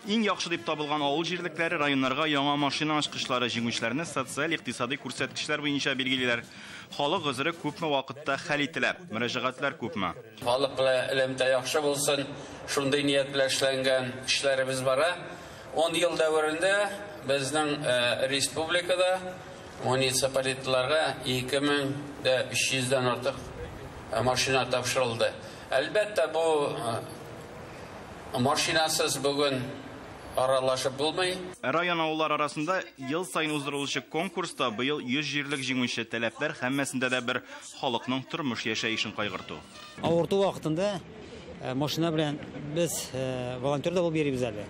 Иң яхшы дип табылган авыл җирлекләре районнарга яңа машина ачкычлары, җиңүчеләрне социаль-икътисади күрсәткечләр буенча билгелиләр. Халык гозере күпме вакытта хәл ителә? Мөрәҗәгатьләр күпме? Халык белән элемтә яхшы булсын, шундый ният белән эшләнгән эшләребез бара. 10 ел дәверендә безнең республикада муниципалитетларга 2300-дән артык машина тапшырылды. Әлбәттә, бу машинасыз бүген аралашып булмый. Район авыллар арасында ел сайын уздырылучы конкурста быел 100 җирлек җиңүче. Таләпләр һәммәсендә дә бер: халыкның тормыш яшәешен кайгырту. Авырту вакытында машина белән без волонтер да булып йөрибез әле.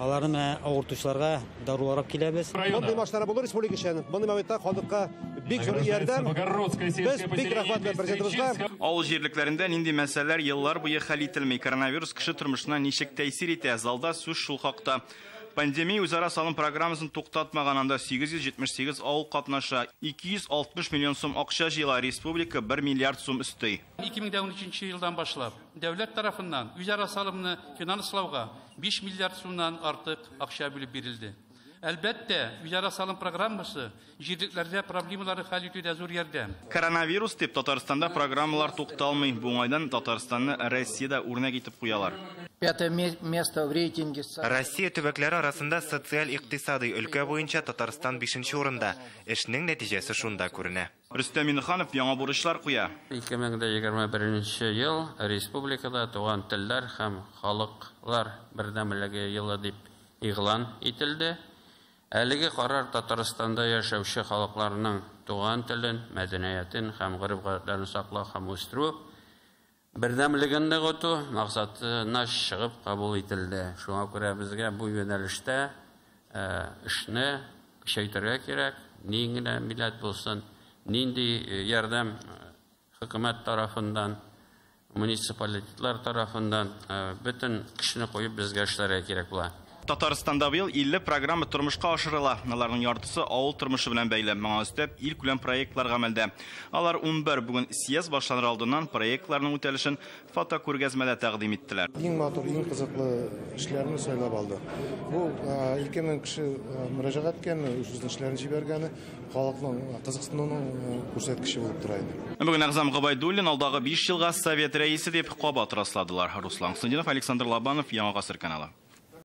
Аларны менә авыртучыларга дарулар алып киләбез. Мондый машиналар булыр республика өчен. Мондый моментта халыкка бик зур ярдәм. Без бик рәхмәтле президентыбызга. Авыл җирлекләрендә нинди мәсьәләләр еллар буе хәл ителми? Коронавирус кеше тормышына ничек тәэсир итә? Залда сүз шул хакта. Пандемия үзара салым программасын туктатмаган, анда 878 авыл катнаша. 260 миллион сум акча җыела, республика 1 миллиард сум өсти. 2013 елдан башлап дәүләт тарафыннан үзара салымны финанслауга 5 миллиард сумнан артык акча бүлеп бирелде. Әлбәттә, үзара салым программасы җирлекләрдә проблемаларны хәл итүдә зур ярдәм. Коронавирус дип Татарстанда программалар тукталмый. Бу уңайдан Татарстанны Россиядә үрнәк итеп куялар. Пятое место в рейтинге. Россия төбәкләре арасында социаль-икътисадый өлкә буенча Татарстан 5нче урында. Эшнең нәтиҗәсе шунда күренә. Рөстәм Миннеханов яңа бурычлар куя. 2021 ел республикада туган телләр һәм халыклар бердәмлеге елы дип игълан ителде. Әлеге карар Татарстанда яшәүче халыкларның туган телен, мәдәниятен һәм гореф-гадәтләрен саклау һәм үстерү, бердәмлеген ныгыту максатына чыгып кабул ителде. Шуңа күрә безгә бу юнәлештә эшне көчәйтергә кирәк. Ни генә милләт булсын, нинди ярдәм хөкүмәт тарафыннан, муниципалитетлар тарафыннан бөтен көчне куеп безгә эшләргә кирәк була. Татарстанда быел 50 программа тормышка ашырыла. Аларның яртысы авыл тормышы белән бәйле. Моңа өстәп илкүләм проектлар гамәлдә. Алар 11. Бүген съезд башланыр алдыннан проектларның үтәлешен фотокүргәзмәдә тәкъдим иттеләр. Иң матур, иң кызыклы эшләрне сайлап алды. Бу 2000 кеше мөрәҗәгать иткән, үзенең эшләрен җибәргәне халыкның кызыксынуының күрсәткече булып тора иде. Бүген Әгъзам Гобәйдуллин алдагы 5 елга совет рәисе дип кабат расладылар. Руслан Хусендинов, Александр Лобанов, Яңа Гасыр каналы.